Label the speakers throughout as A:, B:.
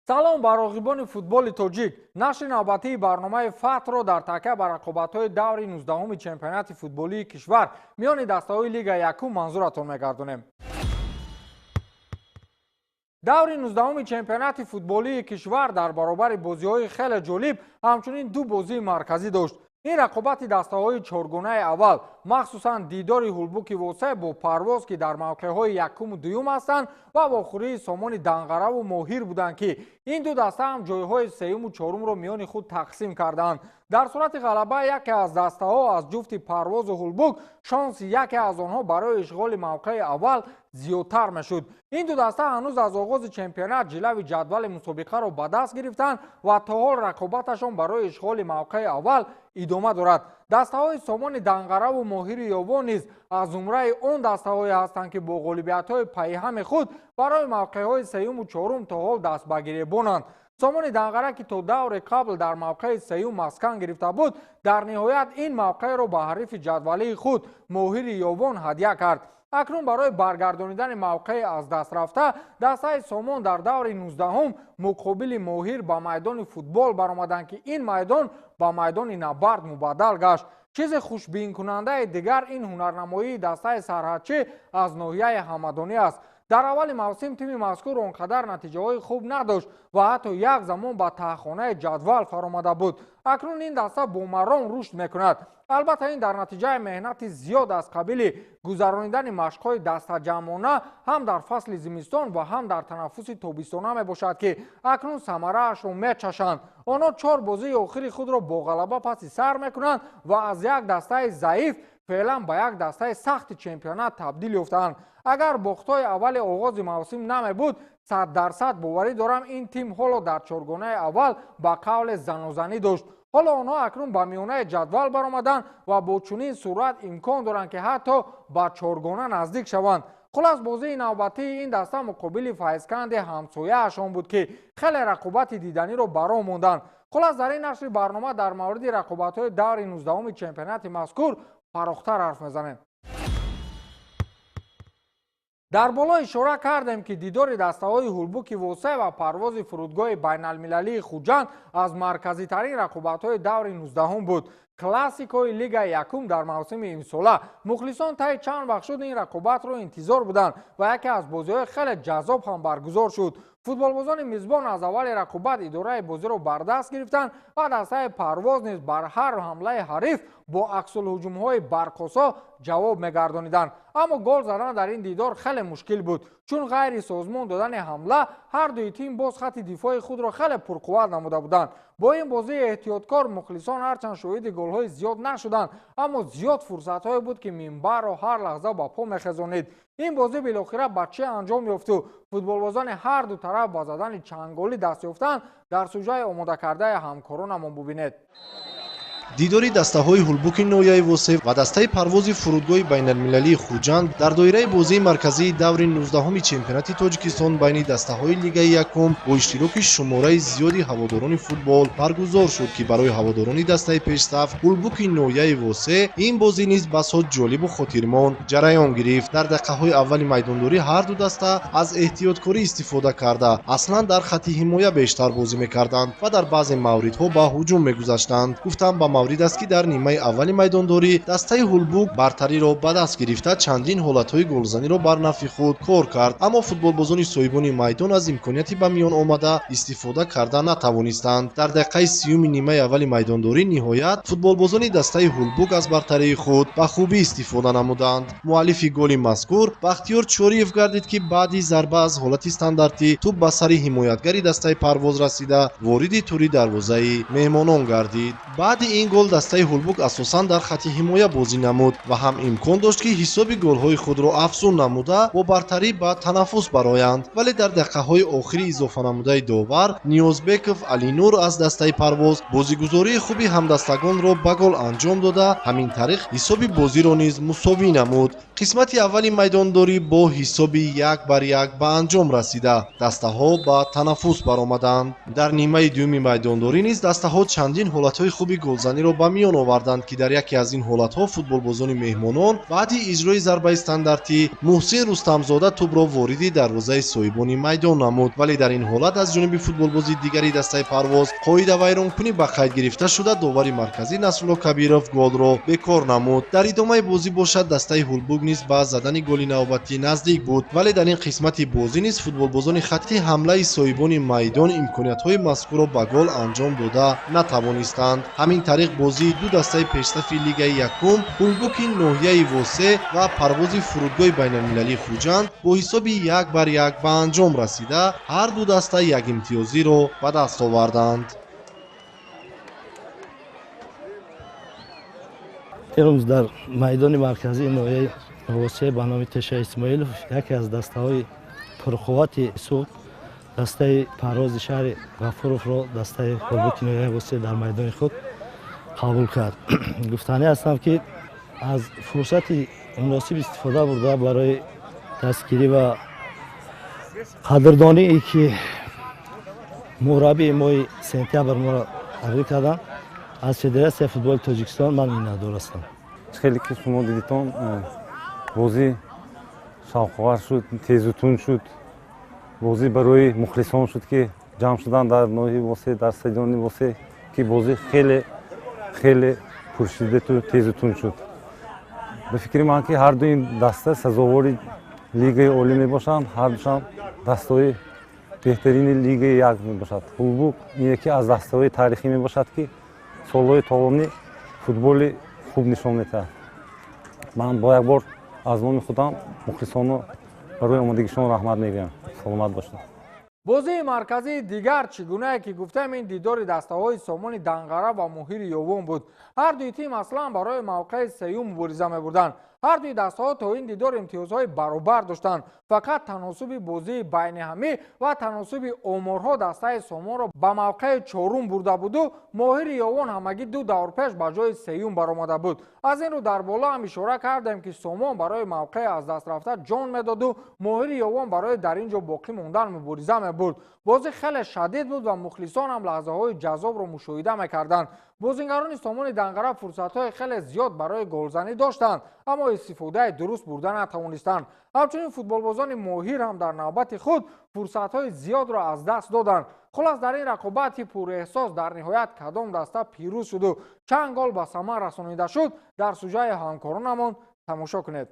A: Салом ба роғибони футболи тоҷик. Нашри навбатии барномаи Фатҳро дар такя ба рақобатҳои даври 19-уми чемпионати футболии кишвар миёни дастаҳои Лигаи якум манзуратон мегардонем. Даври 19-уми чемпионати футболии кишвар дар баробари бозиҳои хеле ҷолиб ҳамчунин ду бозии марказӣ дошт. Ин рақобати дастаҳои чоргонаи аввал, махсусан дидори Ҳулбуки Восе бо Парвоз, ки дар мавқеъҳои якуму дуюм ҳастанд, ва вохӯрии Сомони Данғараву Моҳир буданд, ки ин ду даста ҳам ҷойҳои сеюму чорумро миёни худ тақсим карданд. Дар сурати ғалаба яке аз дастаҳо аз ҷуфти Парвозу Ҳулбук, шонси яке аз онҳо барои ишғоли мавқеи аввал зиёдтар мешуд. Ин ду даста ҳанӯз аз оғози чемпионат ҷилави ҷадвали мусобиқаро ба даст гирифтанд ва то ҳол рақобаташон барои ишғоли мавқеи аввал идома дорад. Дастаҳои Сомони Данғараву Моҳири Ёвон низ аз зумраи он дастаҳое ҳастанд, ки бо ғолибиятҳои пайҳами худ барои мавқеъҳои сеюму чорум то ҳол даст ба гиребонанд. Сомони Данғара, ки то даври қабл дар мавқеи сеюм маскан гирифта буд, дар ниҳоят ин мавқеъро ба ҳарифи ҷадвалии худ Моҳири Ёвон ҳадя кард. Акнун барои баргардонидани мавқеи аз даст рафта дастаи Сомон дар даври 19-ум муқобили Моҳир ба майдони футбол баромаданд, ки ин майдон ба майдони набард мубаддал гашт. Чизи хушбинкунандаи дигар ин ҳунарнамоии дастаи сарҳадчӣ аз ноҳияи Ҳамадонӣ аст. Дар аввали мавсим тими мазкур он қадар натиҷаҳои хуб надошт ва ҳатто як замон ба таҳхонаи ҷадвал фаромада буд. Акнун ин даста бо маром рушд мекунад. Албатта, ин дар натиҷаи меҳнати зиёд аз қабили гузаронидани машқҳои дастаҷамъона ҳам дар фасли зимистон ва ҳам дар танаффуси тобистона мебошад, ки акнун самараашро мечашанд. Онҳо чор бозии охири худро бо ғалаба паси сар мекунанд ва аз як дастаи заиф феълан ба як дастаи сахти чемпионат табдил ёфтаанд. Агар бохтҳои аввали оғози мавсим намебуд, 100% боварӣ дорам, ин тим ҳоло дар чоргонаи аввал ба қавле занозанӣ дошт. Ҳоло онҳо акнун ба миёнаи ҷадвал баромаданд ва бо чунин суръат имкон доранд, ки ҳатто ба чоргона наздик шаванд. Хулас, бозии навбатии ин даста муқобили Файзканди ҳамсояашон буд, ки хеле рақобати диданиро ба роҳ монданд. Хулас, дар ин нашри барнома дар мавриди рақобатҳои даври 19-уми чемпионати мазкур фарохтар ҳарф мезанем. Дар боло ишора кардем, ки дидори дастаҳои Ҳулбуки Восе ва Парвози фурудгоҳи байналмилалии Хуҷанд аз марказитарин рақобатҳои даври 19-ум буд, классикои Лигаи якум дар мавсими имсола. Мухлисон таи чанд вақт шуд ин рақобатро интизор буданд ва яке аз бозиҳои хеле ҷаззоб ҳам баргузор шуд. Футболбозони мизбон аз аввали рақобат идораи бозиро бар даст гирифтанд ва дастаи Парвоз низ бар ҳар ҳамлаи ҳариф бо аксулҳуҷумҳои барқосо ҷавоб мегардониданд. Аммо гол задан дар ин дидор хеле мушкил буд, чун ғайри созмон додани ҳамла ҳар дуи тим боз хатти дифои худро хеле пурқувват намуда буданд. Бо ин бозии эҳтиёткор мухлисон ҳарчанд шоҳиди голҳои зиёд нашуданд, аммо зиёд фурсатҳое буд, ки минбарро ҳар лаҳза ба по мехезонид. Ин бозӣ билохира ба чӣ анҷом ёфту футболбозони ҳар ду тараф ба задани чандголӣ даст ёфтанд, дар сужаи омодакардаи ҳамкоронамон бубинед.
B: Дидори дастаҳои Ҳулбуки ноҳияи Восе ва дастаи Парвози фурудгоҳи байналмилалии Хуҷанд дар доираи бозии марказии даври 19-уми чемпионати Тоҷикистон байни дастаҳои Лигаи якум бо иштироки шумораи зиёди ҳаводорони футбол баргузор шуд, ки барои ҳаводорони дастаи пешсаф, Ҳулбуки ноҳияи Восе, ин бозӣ низ басо ҷолибу хотирмон ҷараён гирифт. Дар дақиқаҳои аввали майдондорӣ ҳар ду даста аз эҳтиёткорӣ истифода карда, аслан дар хатти ҳимоя бештар бозӣ мекарданд ва дар баъзе мавридҳо ба ҳуҷум мегузаштанд. Гуфтам ба маврид аст, ки дар нимаи аввали майдондорӣ дастаи Ҳулбук бартариро ба даст гирифта, чандин ҳолатҳои голзаниро бар нафъи худ кор кард, аммо футболбозони соҳибони майдон аз имконияти ба миён омада истифода карда натавонистанд. Дар дақиқаи 30-уми нимаи аввали майдондорӣ ниҳоят футболбозони дастаи Ҳулбук аз бартарии худ ба хубӣ истифода намуданд. Муаллифи голи мазкур Бахтиёр Чориев гардид, ки баъди зарба аз ҳолати стандартӣ тӯб ба сари ҳимоятгари дастаи Парвоз расида, вориди тури дарвозаи меҳмонон гардид. Баъди ин гол дастаи Ҳулбук асосан дар хатти ҳимоя бозӣ намуд ва ҳам имкон дошт, ки ҳисоби голҳои худро афзун намуда, бо бартарӣ ба танаффус бароянд, вале дар дақиқаҳои охири изофанамудаи довар Ниёзбеков Алинур аз дастаи Парвоз бозигузории хуби ҳамдастагонро ба гол анҷом дода, ҳамин тариқ ҳисоби бозиро низ мусовӣ намуд. Қисмати аввали майдондорӣ бо ҳисоби 1-1 ба анҷом расида, дастаҳо ба танаффус баромаданд. Дар нимаи дуюми майдондорӣ низ дастаҳо чандин ҳолатҳои хуби голзанӣ голзаниро ба миён оварданд, ки дар яке аз ин ҳолатҳо футболбозони меҳмонон баъди иҷрои зарбаи стандартӣ Муҳсин Рустамзода тӯбро вориди дарвозаи соҳибони майдон намуд, вале дар ин ҳолат аз ҷониби футболбози дигари дастаи Парвоз қоидавайронкунӣ ба қайд гирифта шуда, довари марказӣ Насрулло Кабиров голро бекор намуд. Дар идомаи бозӣ бошад, дастаи Ҳулбук низ ба задани голи навбатӣ наздик буд, вале дар ин қисмати бозӣ низ футболбозони хатти ҳамлаи соҳибони майдон имкониятҳои мазкурро ба гол анҷом дода натавонистанд. Ҳамин тариқ бозии ду дастаи пешсафи лигаи якум Ҳулбуки ноҳияи Восе ва Парвози фурудгоҳи байналмилалии Хуҷанд бо ҳисоби 1-1 ба анҷом расида, ҳар ду даста як имтиёзиро ба даст оварданд.
C: Имрӯз дар майдони марказии ноҳияи Восе ба номи Теша Исмоилов яке аз дастаҳои пурқуввати Суғд, дастаи Парвози шаҳри Ғафуровро дастаи Ҳулбуки ноҳияи Восе дар майдони худ қабул кард. Гуфтанӣ ҳастам, ки аз фурсати муносиб истифода бурда барои дастгирӣ ва қадрдоние, ки мураббии моҳи сентябр моро табрик карданд, аз Федератсияи футболи Тоҷикистон ман миннатдор ҳастам.
D: Хеле ки шумо дидитон, бозӣ шавқовар шуд, тезу тунд шуд. Бозӣ барои мухлисон шуд, ки ҷамъ шуданд дар ноҳияи Восе, дар стадиони Восе, ки бозӣ хеле хеле пуршиддату тезу тунд шуд. Ба фикри ман, ки ҳар дуи даста сазовори лигаи олӣ мебошанд, ҳардушам дастаҳои беҳтарини лигаи як мебошад. Ҳулбук ин яке аз дастаҳои таърихӣ мебошад, ки солҳои толонӣ футболи хуб нишон медиҳад. Ман бо як бор аз номи худам мухлисону барои омодагишон раҳмат мегӯям. Саломат бошед.
A: Бозии марказии дигар, чӣ гунае ки гуфтем, ин дидори дастаҳои Сомони Данғара ва Моҳири Ёвон буд. Ҳар дуи тим аслан барои мавқеи сеюм мубориза мебурданд. Ҳар дуи дастаҳо то ин дидор имтиёзҳои баробар доштанд. Фақат таносуби бозии байни ҳамӣ ва таносуби оморҳо дастаи Сомонро ба мавқеи чорум бурда буду Моҳири Ёвон ҳамагӣ 2 давр пеш ба ҷои сеюм баромада буд. Аз ин рӯ дар боло ҳам ишора кардем, ки Сомон барои мавқеи аз даст рафта ҷон медоду Моҳири Ёвон барои дар ин ҷо боқӣ мондан мубориза мебурд. Бозӣ хеле шадид буд ва мухлисон ҳам лаҳзаҳои ҷаззобро мушоҳида мекарданд. Бозингарони Сомони Данғара фурсатҳои хеле зиёд барои голзанӣ доштанд, аммо истифодаи дуруст бурда натавонистанд. Ҳамчунин футболбозони Моҳир ҳам дар навбати худ фурсатҳои зиёдро аз даст доданд. Хулас, дар ин рақобати пурэҳсос дар ниҳоят кадом даста пирӯз шуду чанд гол ба самар расонида шуд, дар сужаи ҳамкоронамон тамошо кунед.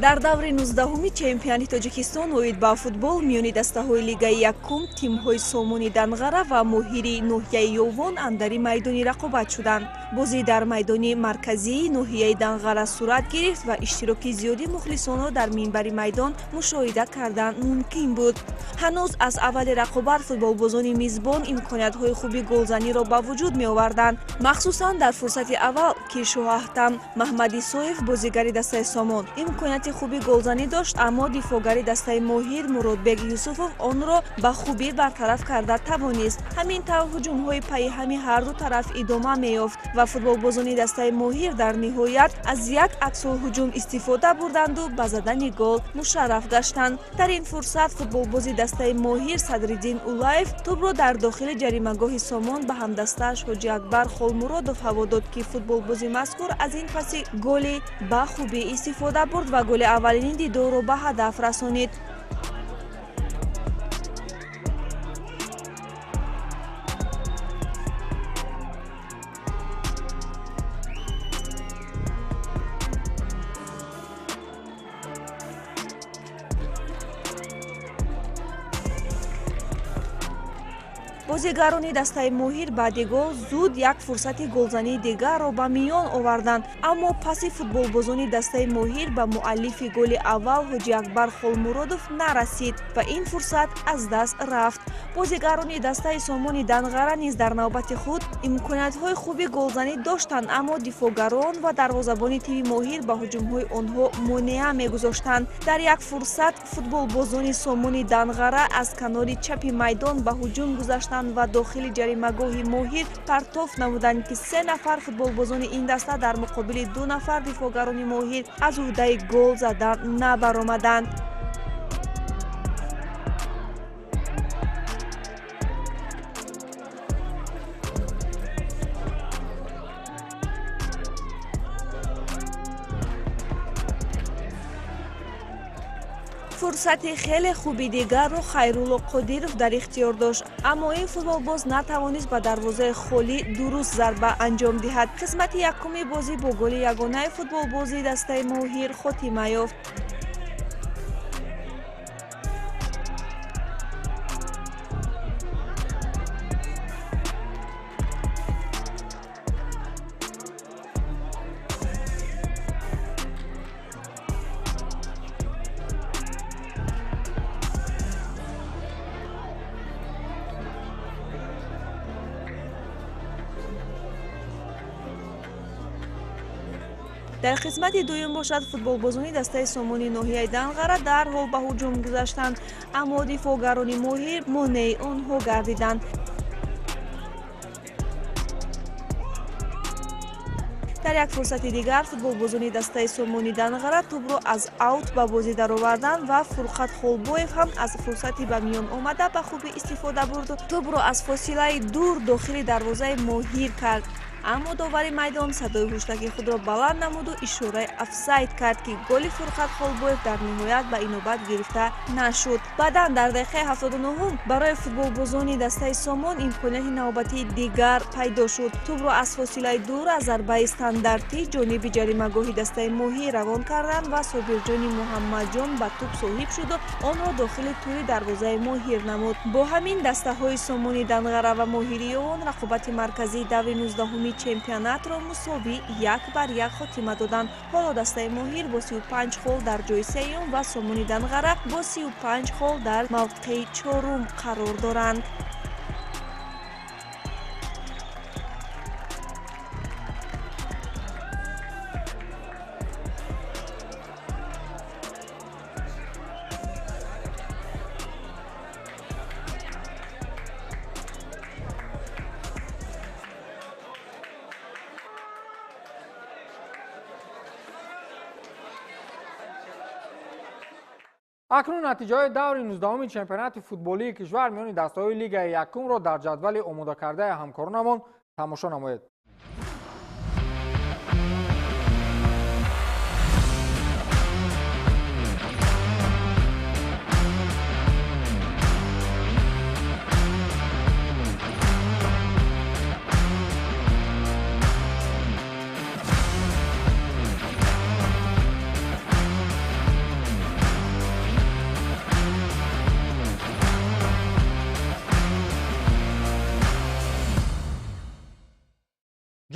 E: Дар даври 19-уми чемпионати Тоҷикистон оид ба футбол миёни дастаҳои лигаи якум тимҳои Сомони Данғара ва Моҳири ноҳияи Ёвон андари майдони рақобат шуданд. Бозӣ дар майдони марказии ноҳияи Данғара сурат гирифт ва иштироки зиёди мухлисонро дар минбари майдон мушоҳида кардан мумкин буд. Ҳанӯз аз аввали рақобат футболбозони мизбон имкониятҳои хуби голзаниро ба вуҷуд меоварданд. Махсусан дар фурсати аввал, ки Шоҳаҳтам Маҳмадисоев, бозигари дастаи Сомон, имконияти хуби голзанӣ дошт, аммо дифоъгари дастаи Моҳир Муродбек Юсуфов онро ба хубӣ бартараф карда тавонист. Ҳамин тавр ҳуҷумҳои пайҳами ҳарду тараф идома меёфт ва футболбозони дастаи Моҳир дар ниҳоят аз як аксулҳуҷум истифода бурданду ба задани гол мушарраф гаштанд. Дар ин фурсат футболбози дастаи Моҳир Садриддин Улаев тӯбро дар дохили ҷаримагоҳи Сомон ба ҳамдастааш Ҳоҷи Акбар Холмуродов ҳаво дод, ки футболбози мазкур аз ин паси голи ба хубӣ истифода бурд ва голи аввалини дидорро ба ҳадаф расонид. Бозигарони дастаи Моҳир баъди гол зуд як фурсати голзании дигарро ба миён оварданд, аммо паси футболбозони дастаи Моҳир ба муаллифи голи аввал Ҳоҷи Акбар Холмуродов нарасид ва ин фурсат аз даст рафт. Бозигарони дастаи Сомони Данғара низ дар навбати худ имкониятҳои хуби голзанӣ доштанд, аммо дифоъгарон ва дарвозабони тими Моҳир ба ҳуҷумҳои онҳо монеа мегузоштанд. Дар як фурсат футболбозони Сомони Данғара аз канори чапи майдон ба ҳуҷум гузаштанд ва дохили ҷаримагоҳи Моҳир партоф намуданд, ки се нафар футболбозони ин даста дар муқобили ду нафар дифоъгарони Моҳир аз уҳдаи гол задан набаромаданд. Фурсати хеле хуби дигарро Хайрулло Қодиров дар ихтиёр дошт, аммо ин футболбоз натавонист ба дарвозаи холӣ дуруст зарба анҷом диҳад. Қисмати якуми бозӣ бо голи ягонаи футболбози дастаи Моҳир хотима ёфт. Дар қисмати дуюм бошад, футболбозони дастаи Сомони ноҳияи Данғара дарҳол ба ҳуҷум гузаштанд, аммо дифоъгарони Моҳир монеи онҳо гардиданд. Дар як фурсати дигар футболбозони дастаи Сомони Данғара тӯбро аз аут ба бозӣ дароварданд ва Фурқат Холбоев ҳам аз фурсати ба миён омада ба хубӣ истифода бурду тӯбро аз фосилаи дур дохили дарвозаи Моҳир кард. Аммо довари майдон садои ҳуштаки худро баланд намуду ишораи офсайд кард, ки голи Фурқат Холбоев дар ниҳоят ба инобат гирифта нашуд. Баъдан дар дақиқаи 79 барои футболбозони дастаи Сомон имконияти навбатии дигар пайдо шуд. Тӯбро аз фосилаи дур аз зарбаи стандартӣ ҷониби ҷаримагоҳи дастаи Моҳир равон карданд ва Собирҷони Муҳаммадҷон ба тӯб соҳиб шуду онро дохили тӯри дарвозаи Моҳир намуд. Бо ҳамин дастаҳои Сомони Данғара ва Моҳири Ёвон рақобати марказии даври 19-уми чемпионатро мусовӣ 1-1 хотима доданд. Ҳоло дастаи Моҳир бо 35 хол дар ҷои сеюм ва Сомони Данғара бо 35 хол дар мавқеи чорум қарор доранд.
A: Акнун натиҷаҳои даври 19-уми чемпионати футболии кишвар миёни дастаҳои лигаи якумро дар ҷадвали омодакардаи ҳамкоронамон тамошо намоед.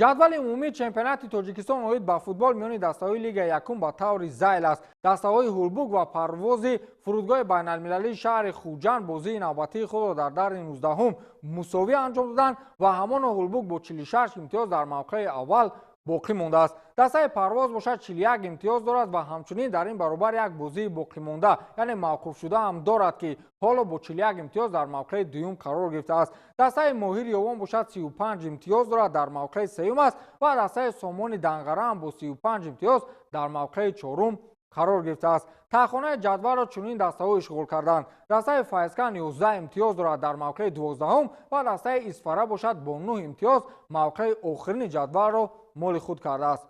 A: Ҷадвали умумии чемпионати Тоҷикистон оид ба футбол миёни дастаҳои лигаи якум ба таври зайл аст. Дастаҳои Ҳулбук ва Парвози фурудгоҳи байналмилалии шаҳри Хуҷанд бозии навбатии худро дар даври 19-ум мусовӣ анҷом доданд ва ҳамоно Ҳулбук бо 46 имтиёз дар мавқеи аввал боқӣ мондааст. Дастаи Парвоз бошад 41 имтиёз дорад ва ҳамчунин дар ин баробар як бозии боқимонда, яъне мавқуфшуда ҳам дорад, ки ҳоло бо 41 имтиёз дар мавқеи дуюм қарор гирифтааст. Дастаи Моҳири Ёвон бошад 35 имтиёз дорад, дар мавқеи сеюм аст ва дастаи Сомони Данғара ҳам бо 35 имтиёз дар мавқеи чорум қарор гирифтааст. Таҳхонаи ҷадвалро чунин дастаҳо ишғол карданд. Дастаи Файзкан 11 имтиёз дорад дар мавқеи 12-ум ва дастаи Исфара бошад бо 9 имтиёз мавқеи охирини ҷадвалро моли худ кардааст.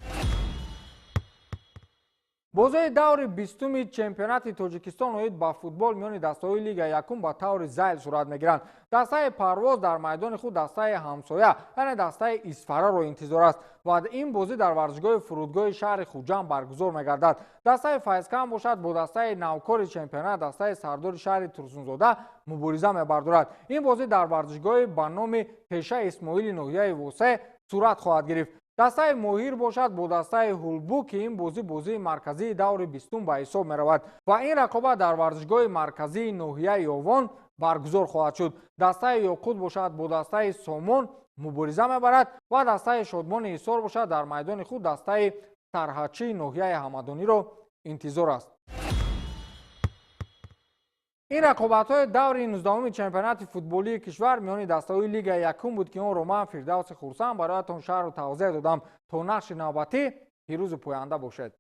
A: Бозии даври 20-уми чемпионати Тоҷикистон оид ба футбол миёни дастаҳои Лигаи якум ба таври зайл сурат мегиранд. Дастаи Парвоз дар майдони худ дастаи ҳамсоя, яъне дастаи Исфараро интизор аст ва ин бозӣ дар варзишгоҳи фурудгоҳи шаҳри Хуҷанд баргузор мегардад. Дастаи Файзканд бошад, бо дастаи навкори чемпионат, дастаи Сардори шаҳри Турсунзода мубориза мебардорад. Ин бозӣ дар варзишгоҳи ба номи Теша Исмоили ноҳияи Восе сурат хоҳад гирифт. Дастаи Моҳир бошад, бо дастаи Ҳулбук, ки ин бозӣ бозии марказии даври 20-ум ба ҳисоб меравад ва ин рақобат дар варзишгоҳи марказии ноҳияи Ёвон баргузор хоҳад шуд. Дастаи Ёқут бошад, бо дастаи Сомон мубориза мебарад ва дастаи Шодмони Ҳисор бошад, дар майдони худ дастаи Сарҳадчии ноҳияи Ҳамадониро интизор аст. Ин рақобатҳои даври 19-уми чемпионати футболии кишвар миёни дастаҳои Лигаи якум буд, ки онро ман, Фирдавси Хурсанд, бароятон шарҳу тавзеҳ додам. То нашри навбатӣ пирӯзу поянда бошед.